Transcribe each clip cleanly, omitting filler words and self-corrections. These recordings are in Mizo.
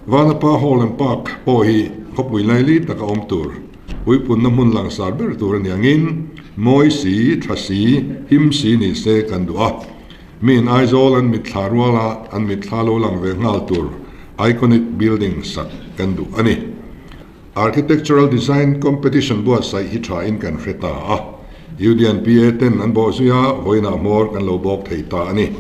Vanapa Hall and Park pawh hi khawpui laili taka awm tur, puipunna hmun langsar ber tur a ni angin mawi si, tha si, him si ni se kan duh a. Miin Aizawl an mitthla ruala an mitthla lo lang ve nghal tur iconic building sak kan duh a ni. Architectural Design Competition buatsaih hi tha in kan hre ta a, UDNPA ten an bawh zui a, vawiinah hmawr kan lo bawk thei ta a ni.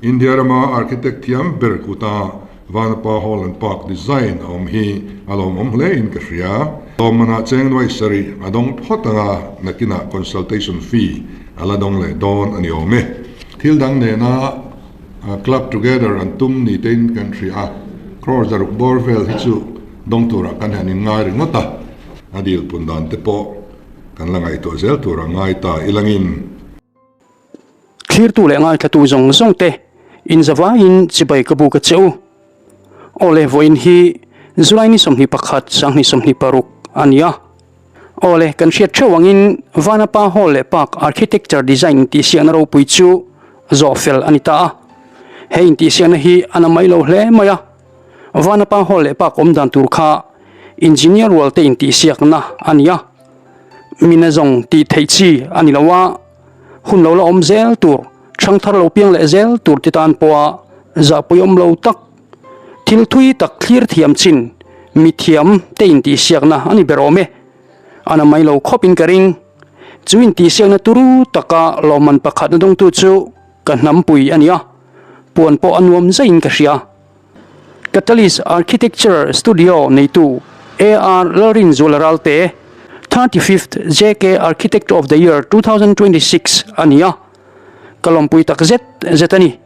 India rama architect thiam ber kuta Vanapa Hall and Park design a awm hi a lawmawm hle in ka hria. Lawmmanah cheng nuai sarih a dawng phawt ang a, nakinah consultation fee a la dawng leh dawn a ni awm e. Thil dang nena club together an tum ni tein kan hria a, crore zaruk bawr vel hi chu dawng turah kan han inngai ringawt a, a dil pun dan te pawh kan la ngaihtuah zel tur a ngai ta ilangin. Thlirtu leh ngaithlatu zawng zawng te inzavaiin chibai ka bu ka che u. Awle vawiin hi July ni 21 2026 a ni a. Awle kan hriat theuh angin Vanapa Hall leh Park Architecture Design intihsiakna ropui chu zawh fel a ni ta a. He intihsiakna hi a na mai lo hle mai a. Vanapa Hall leh Park awm dan tur kha Engineer rual te intihsiakna a ni a. Mina zawng tih theih chi a ni lo a, hun lo la awm zel tur, thangthar lo piang leh zel tur ti tan pawha zahpui awm lo tak, thil thui tak thlir thiam chin mithiam te intihsiakna a ni ber awm e. A na mai lo khawp in ka ring. Chu intihsiakna turu taka lawmman pakhatna dawngtu chu ka hnampui a ni a, puan pawh a nuam zaiin ka hria. Catalyst Architecture Studio neitu AR Lalrinzuala Ralte, 35th JK Architect of the Year 2026 a ni a, ka lawmpui tak zet zet a ni.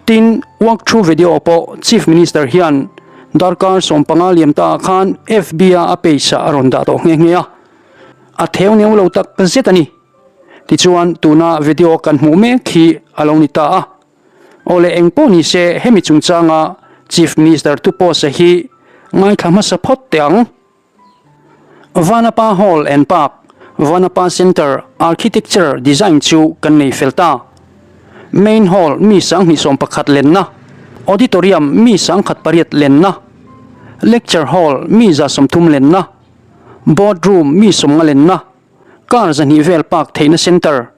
Tin, walk through video pawh Chief Minister hian darkar 15 liam ta ah khan FB a a page ah a rawn dah tawh nghe nghe a, a theu neu lo tak zet a ni. Tichuan, tuna video kan hmuh mek hi a lo ni ta a. Awle eng pawh ni se hemi chungchanga Chief Minister tu post a hi ngaithla hmasa phawt teh ang. Vanapa Hall and Park, Vanapa Centre Architecture Design chu kan nei fel ta. Main Hall mi 21,000 lenna, Auditorium mi 1800 lenna, Lecture Hall mi 130 lenna, Board Room mi 50 lenna, Car 200 vel park theihna centre,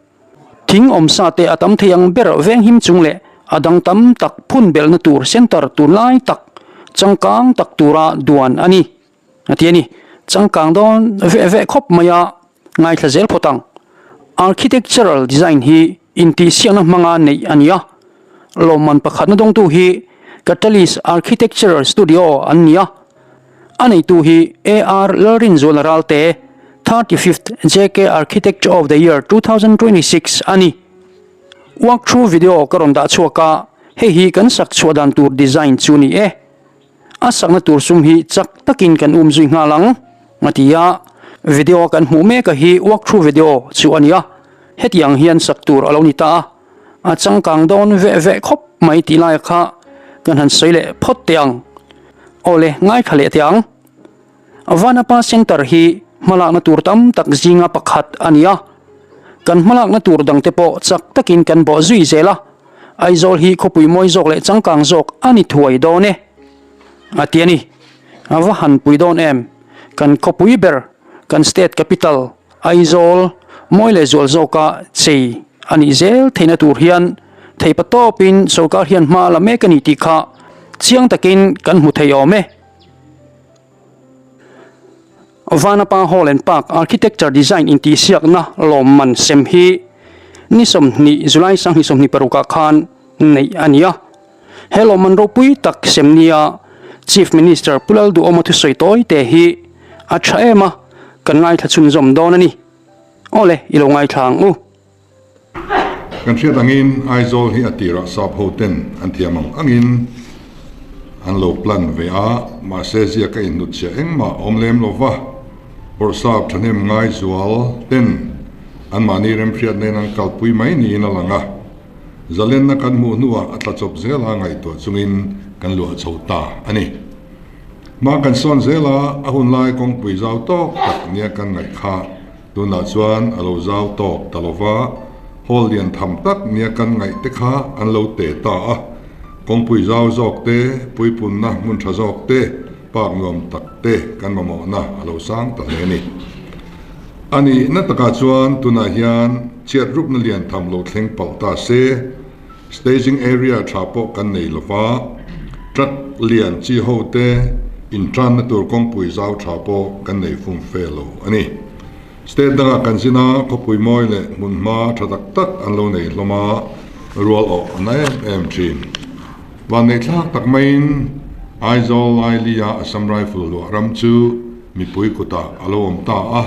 Thing awmsa te a tam thei ang ber venghim chung leh a dang tam tak phun belhna tur centre tunlai tak changkang tak tura duan a ni, a ti a ni. Changkang dawn veh veh khawp mai a, ngaithla zel phawt ang. Architectural design hi intihsiakna hmanga neih a ni a, lawmman pakhatna dawngtu hi Catalyst Architectural Studio an ni a, A neitu hi AR Lalrinzuala Ralte, 35th JK Architect of the Year 2026 a ni. Walk through video ka rawn dah chhuak a, hei hi kan sak chhuah dan tur design chu ni e. A sakna tur sum hi chak takin kan um zui nghal ang, a ti a. Video kan hmuh mek a hi walk through video chu a ni a, hetiang hian sak tur a lo ni ta a. A changkang dawn veh veh khawp mai tih laia kha kan han sawi leh phawt teh ang. Awle, ngaithla leh teh ang. Vanapa Centre hi hmalakna tur tam tak zinga pakhat a ni a. Kan hmalakna tur dangte pawh chak takin kan bawh zui zel a, Aizawl hi khawpui mawi zawk leh changkang zawk a ni thuai dawn e, a ti a ni. A va han pui dawn em? Kan khawpui ber, kan state capital, Aizawl mawi leh zual zawka chei a nih zel theihna tur hian theipa tawpin sorkar hian hma a la mek a ni tih kha chiang takin kan hmu thei awm e. Vanapa Hall and Park Architecture Design intihsiakna lawmman sem hi ni 20 July 2026 ah khan neih a ni a. He lawmman ropui tak sem nia Chief Minister Pu Lalduhawma thusawi tawi te hi a tha em a, kan ngaithla chhunzawm dawn a ni. Awle, i lo ngaithla ang u. Kan hriat angin Aizawl hi a tirah sap ho ten an thiam ang angin an lo plan ve a, mahse ziak a inhnutchhiah engmah a awm lem lo va, bawrhsap thahnem ngai zual ten anmahni remhriat nen an kalpui mai niin a lang a. Zalenna kan hmuh hnuah a tla chawp zel a ngaihtuah chungin kan luah chho ta a ni. Hma kan sawn zel a, a hun lai kawngpui zau tawk tak nia kan ngaih kha tunah chuan a lo zau tawk ta lo va, hall lian tham tak nia kan ngaih te kha an lo te ta a. Kawngpui zau zawk te, puipunna hmun tha zawk te, park nuam tak te kan mamawhna a lo sang ta hle a ni. A nihna takah chuan tunah hian chhiat rupna lian tham lo thleng palh ta se, staging area tha pawh kan nei lo va, truck lian chi ho te intanna tur kawngpui zau tha pawh kan nei fum fe lo a ni. State dangah kan zin a, khawpui mawi leh hmunhma tha tak tak an lo nei hlawm a, rual awh a na em em thin. Vanneihthlak tak maiin Aizawl Laili-a Assam Rifle luah ram chu mipui kutah a lo awm ta a,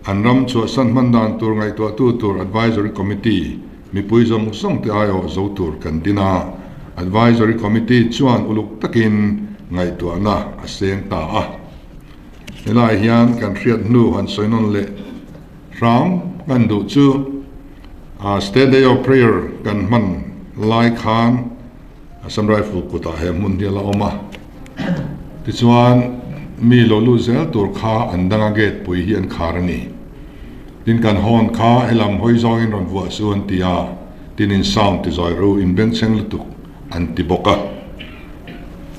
an ram chhuahsan hman dan tur ngaihtuahtu tur Advisory Committee mipui zawng zawng te aiawh zo tur kan din a, Advisory Committee chuan uluk takin ngaihtuahna a seng ta a. Helai hian kan hriat hnu han sawi nawn leh hram kan duh chu State Day of Prayer kan hman lai khan Assam Rifle kutah he hmun hi a la awm a. Tichuan mi lo lut zel tur kha an danga gate pui hi an khar a ni. Tin kan hawn kha helam hawi zawngin rawn vuah su an ti a, tin in sound ti zawi ru in bengchheng lutuk an ti bawk a.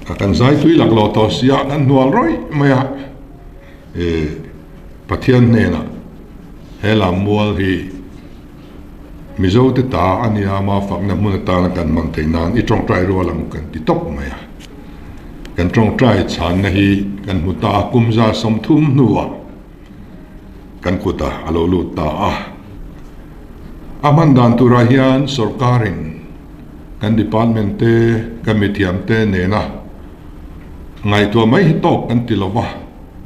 A kan zai tui lak lo tawh si a, kan hnual rawih mai a, e Pathian hnenah he lam mual hi Mizo te ta a nia ma fakna hmun atana kan hmang theih nan i tawngtai rual ang kan ti tawp mai a. Kan tawngtai chhanna hi kan hmu ta a, kum 130 hnuah kan kutah a lo lut ta a. A hman dan turah hian sorkarin kan department te, kan mithiam te nena ngaihtuah mai hi tawk kan ti lo va,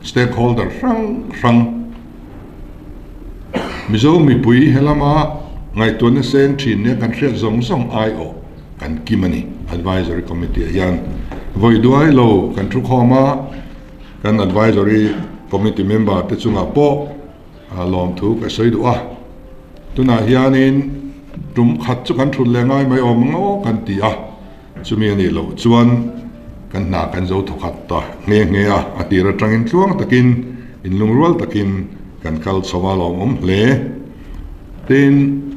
stakeholder hrang hrang Mizo mipui helama ngaihtuahna seng thin nia kan hriat zawng zawng aiawh kan kim a ni. Advisory Committee ah hian vawi duai lo kan thukhawm a, kan Advisory Committee member te chungah pawh lawmthu ka sawi duh a. Tunah hianin tum khat chu kan thut leh ngai mai awm ang aw kan ti a, chumi a nih loh chuan kan hna kan zo thawkhat ta nghe nghe a, a tir atangin tluang takin inlungrual takin kan kal chho a lawmawm hle. Tin,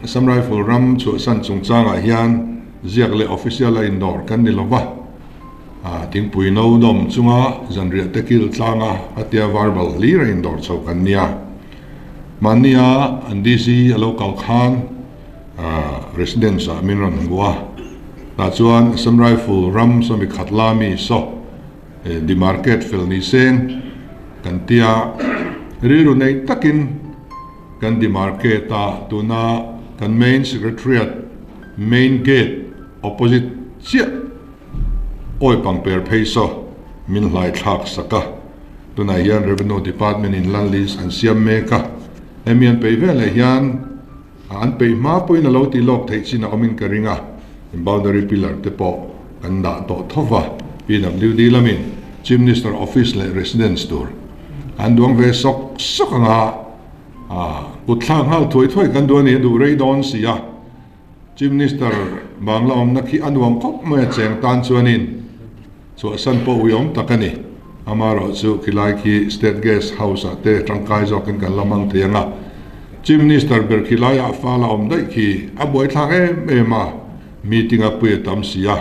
Assam Rifle ram chhuahsan chungchangah hian ziak leh official a indawr kan ni lo va, thingpui no dawm chunga zanriah te kil tlanga a tia verbal hlir a indawr chho kan nia. Mahnia an DC a lo kal khan residence ah min rawn hmu a, tah chuan Assam Rifle ram sawmi khat la mi saw demarcate fel ni seng kan tia rilru nei takin kan demarcate a, tuna kan main secretariat main gate opposite chiah awi pangper phei saw min hlai thlak sak a. Tunah hian Revenue Department in land lease an siam mek a, hemi an peih veleh hian an peih hma pawhin a lo tih lawk theih chin a awmin ka ring a, boundary pillar te pawh kan dah tawh tho va, PWD lamin Chief Minister Office leh Residence tur an duang ve sawk sawk ang a, kut thlak nghal thuai thuai kan duh a ni, a duh rei dawn si a. Chief Minister Bangla awmna khi a nuam khawp mai a cheng tan chuanin chhuahsan pawh uiawm tak a ni. Amaherawhchu khilai khi State Guest House ah te tangkai zawkin kan la hmang thei ang a. Chief Minister ber khilaiah fal a awm daih khi a buaithlak em em a, meeting a pui a tam si a.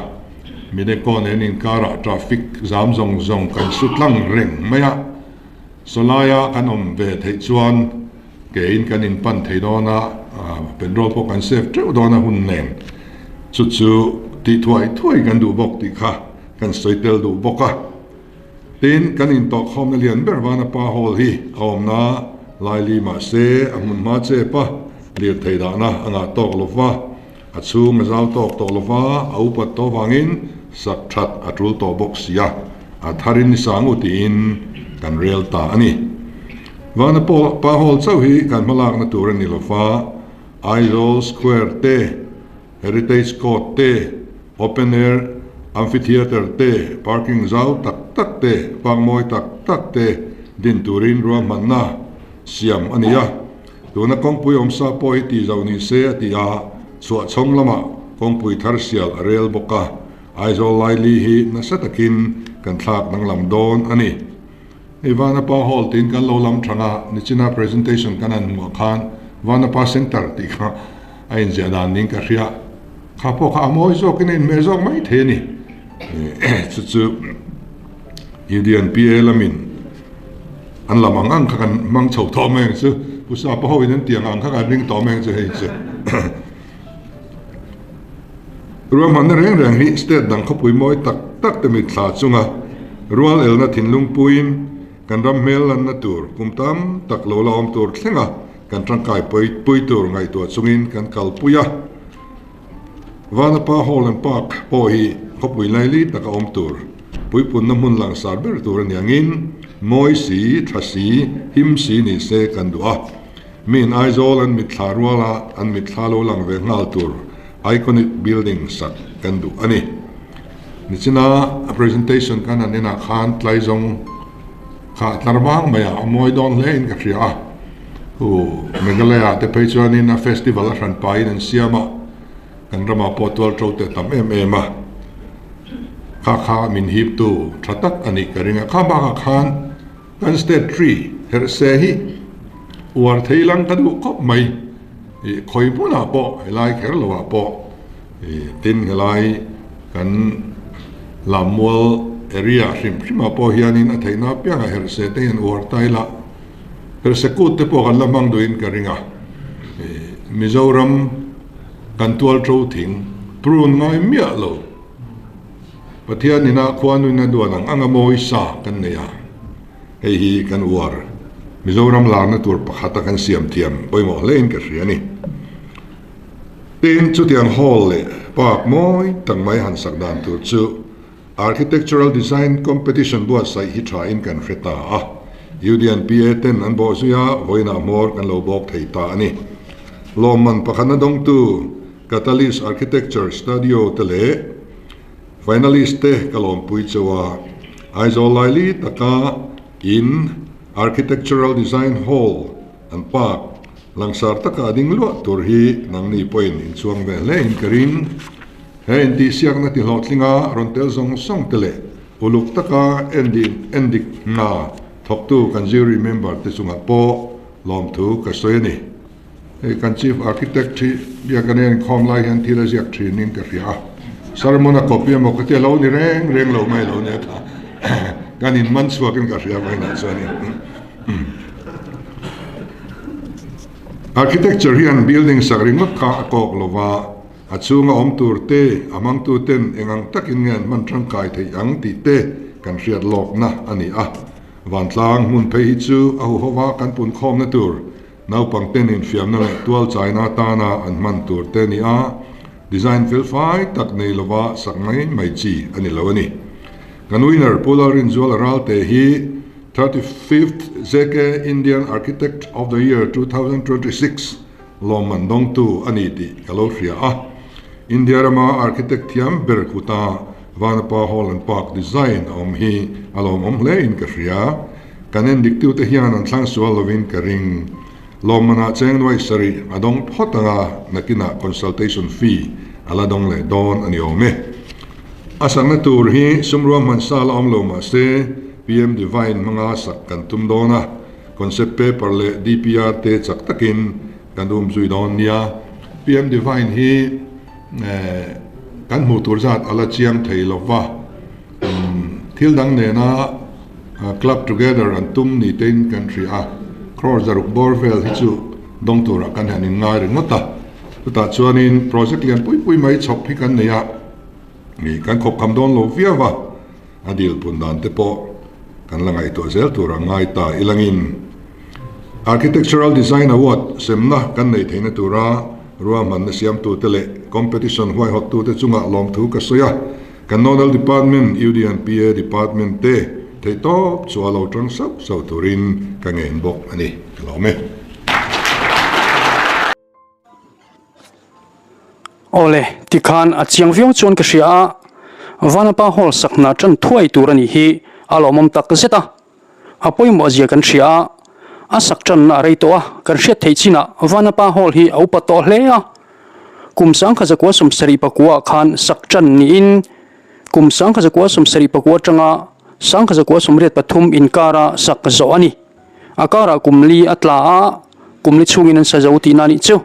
Mineco nen inkarah traffic zam zawng zawng kan su tlang reng mai a. Sawlaia kan awm ve theih chuan Keiin kan inpan thei dawn a, petrol pawh kan save teuh dawn a hun nen chu chu tih thuai thuai kan duh bawk tih kha kan sawi tel duh bawk a. Tin, kan intawhkhawmna lian ber Vanapa Hall hi a awmna laili mahse a hmun hma chep a, lirthei dahna a ngah tawk lo va, a chhung a zau tawk tawh lo va, a upat tawh vangin sak that a tul tawh bawk si a, a tharin ni sang u tiin kan rel ta a ni. Vana pa hall chauh hi kan hmalakna tur a ni lo va, Aizawl Square te, Heritage Court te, Open Air Amphitheatre te, parking zau tak tak te, park mawi tak tak te din turin ruahmanna siam a ni a. Tuna kawngpui awmsa pawh hi tih zo ni se a ti a, chhuahchhawng lamah kawngpui thar sial a rel bawk a, Aizawl laili hi nasa takin kan thlak danglam dawn a ni. Hei Vanapa Hall tiin kan lo lam thang a, nichina presentation kan han hmuh ah khan Vanapa Centre tih kha a inziah dan niin ka hria. Kha pawh kha a mawi zawkin a inhmeh zawk mai thei a ni. Chu chu UDNPA lamin an lam ang ang kha kan hmang chho tawh mai ang chu. Pu Sapa hoin an tiang ang kha kan ring tawh mai ang chu hei chu. Ruahmanna reng reng hi state dang khawpui mawi tak tak te mitthla chunga rual elna thinlung puiin kan ram hmel lanna tur kum tam tak lo la awm tur thlenga kan tangkai pui tur ngaihtuah chungin kan kalpui a. Vanapa Hall and Park pawh hi khawpui laili taka awm tur, puipunna hmun langsar ber tur a ni angin mawi si, tha si, him si ni se kan duh a. Miin Aizawl an mitthla ruala an mitthla lo lang ve nghal tur iconic building sak kan duh a ni. Nichina a presentation kan han enah khan tlaizawng kha tlar vang mai a, a mawi dawn hle in ka hria a. Hu Meghalaya te phei chuanin a festival a hran pahin an siam a, kan ramah pawh tual to te tam em em a. Kha kha min hiptu tha tak a nih ka ring a. Kha bakah khan kan state tree herh se hi uar thei lang ka duh khawp mai. Ih khawi hmunah pawh helai kher lovah pawh ih tin helai kan Lammual area hrim hrimah pawh hianin a theihna apiangah herh se te hian uar ta ila. Herhse kut te pawh kan la hmang duhin ka ring a, Mizoram kan tual to thing prune ngai miah lo. Pathian ina khuanuin a duan ang anga mawi sa kan nei a, hei hi kan uar Mizoram larna tur pakhata kan siam thiam pawimawh hlein ka hria a ni. Tin, chutiang hall leh park mawi tak mai han sak dan tur chu Architectural Design Competition buatsaih hi tha in kan hre ta a, UDNPA ten an bawh zui a, vawiinah hmawr kan lo bawk thei ta a ni. Lawmman pakhatna dawngtu Catalyst Architecture Studio te leh Finalist te ka lawmpui cheu a, Aizawl laili taka in Architectural Design Hall an park langsar taka a ding luah tur hi nangni pawhin inchuang ve hle in ka ring. He intihsiakna ti hlawhtlinga rawn tel zawng zawng te leh uluk taka endik hna thawktu kan jury member te chungah pawh lawmthu ka sawi a ni. Hei kan Chief Architect hi biak a nen khawm lai hian thil a ziak thinin ka hria a, sermon a copy emaw ka ti a lo ni reng reng lo mai lo nia kha kan inman chhuakin ka hria vawiinah chuanin. Architecture hian building sak ringawt kha a kawk lova, A chhunga awm tur te, a hmangtu ten eng ang takin nge an hman tangkai theih ang tih te kan hriat lawkna a ni a. Vantlang hmun phei hi chu a huhova kan punkhawmna tur, naupang ten infiamna leh tual chaina atana an hman tur te a ni a, design felfai tak nei lova sak mai mai chi a ni lo a ni. Kan winner Pu Lalrinzuala Ralte hi 35th ZK Indian Architect of the Year 2026, Lawmman dawngtu a ni tih ka lo hria a. India rama architect thiam ber kuta Vanapa Hall and Park design a awm hi a lawmawm hle in ka hria. Kan endiktute hian an thlang sual lovin ka ring. Lawmmanah cheng nuai sarih a dawng phawt anga nakinah consultation fee a la dawng leh dawn a ni awm e. A sakna tur hi sumrua hmansa la awm lo mahse PM Divine hmanga sak kan tum dawn a. Concept paper leh DPR te chak takin kan um zui dawn nia. PM Divine hi kan hmuh tur zat a la chiang thei lo va, thil dang nena club together an tum ni tein kan hria a, crore zaruk bawr vel hi chu dawng turah kan han inngai ringawt a. Chutah chuanin project lian pui pui mai chhawp hi kan nei a, kan khawpkham dawn lo viau va. A dil pun dan te pawh kan la ngaihtuah zel tur a ngai ta ilangin Architectural Design Award semna kan neih theihna tura ruahmanna siamtute leh competition huaihawttute chungah lawmthu ka sawi a, kan Nodal Department, UDNPA Department te theihtawp chu a lo tang sauh sauh turin ka ngen bawk a ni. Ka lawm e. Awle, tikhan a chiang viau chuan ka hria a, Vanapa Hall sak hna tan thuai tur a nih hi a lawmawm tak zet a, a pawimawh zia kan hria a, a sak tanna a rei tawh a, kan hriat theih chinah Vanapa Hall hi a upa tawh hle a, kum 1974 ah khan sak tan niin kum 1973 atanga 1983 inkara sak zawh a ni. A karah kum li a tla a, kum li chhungin an sa zo tihna a nih chu.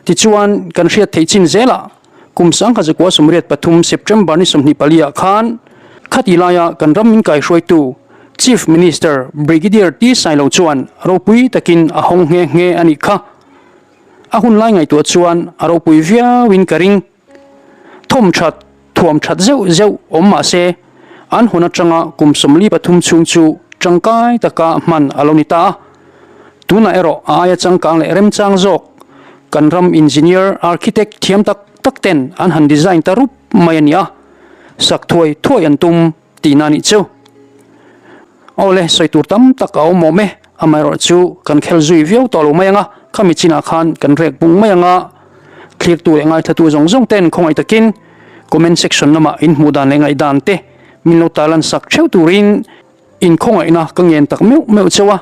Tichuan, kan hriat theih chin zelah. Kum 1983 September ni 24 ah khan khati laia kan ram min kaihruaitu Chief Minister Brigadier T Sailo chuan ropui takin a hawng nghe nghe a nih kha. A hun lai ngaihtuah chuan a ropui viauin ka ring. Thawm that, thuam that zeuh zeuh awm mah se an hun atanga kum 43 chhung chu tangkai taka hman a lo ni ta a. Tunah erawh a aia changkang leh remchang zawk kan ram engineer, architect thiam tak tak ten an han design ta rup mai a ni a, sak thuai thuai an tum tihna a nih chu. Awle, sawi tur tam tak a awm awm e, amaherawh chu kan khel zui viau tawh lo mai ang a, khami chinah khan kan rek bung mai ang a, thlirtu leh ngaithlatu zawng zawng ten khawngaih takin comment section lamah in hmuh dan leh ngaihdan te min lo tarlan sak theuh turin In khawngaihna ka ngen tak meuh meuh cheu a,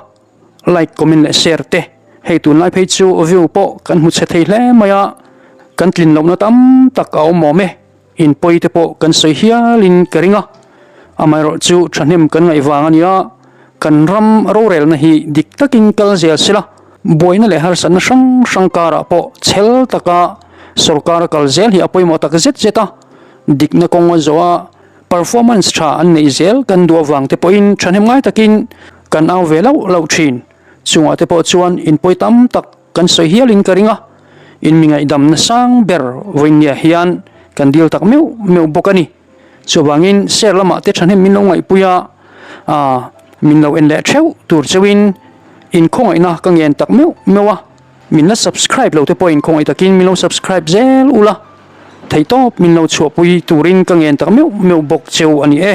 like, comment leh share te hei tunlai phei chu view pawh kan hmu chhe thei hle mai a, kan tlin lohna tam tak a awm awm e, in pawi te pawh kan sawi hialin ka ring a, amaherawh chu thahnem kan ngaih vang a nia, kan ram rorelna hi dik takin kal zel sela, buaina leh harsatna hrang hrang karah pawh chhel taka sorkar a kal zel hi a pawimawh tak zet zet a, dikna kawng a zawh a. Performance tha an neih zel kan duh avang te pawhin thahnem ngai takin kan au ve lauh lauh thin. Chungah te pawh chuan inpawi tam tak kan sawi hialin ka ring a, in mi ngaihdamna sang ber vawinia hian kan dil tak meuh meuh bawk a ni. Chuvangin share lamah te thahnem min lo ngaihpui a, min lo en leh theuh tur cheuhin inkhawngaihna ka ngen tak meuh meuh a. Min la subscribe lo te pawhin khawngaih takin min lo subscribe zel ula, theihtawp min lo chhuahpui turin ka ngen tak meuh meuh bawk cheu a ni e.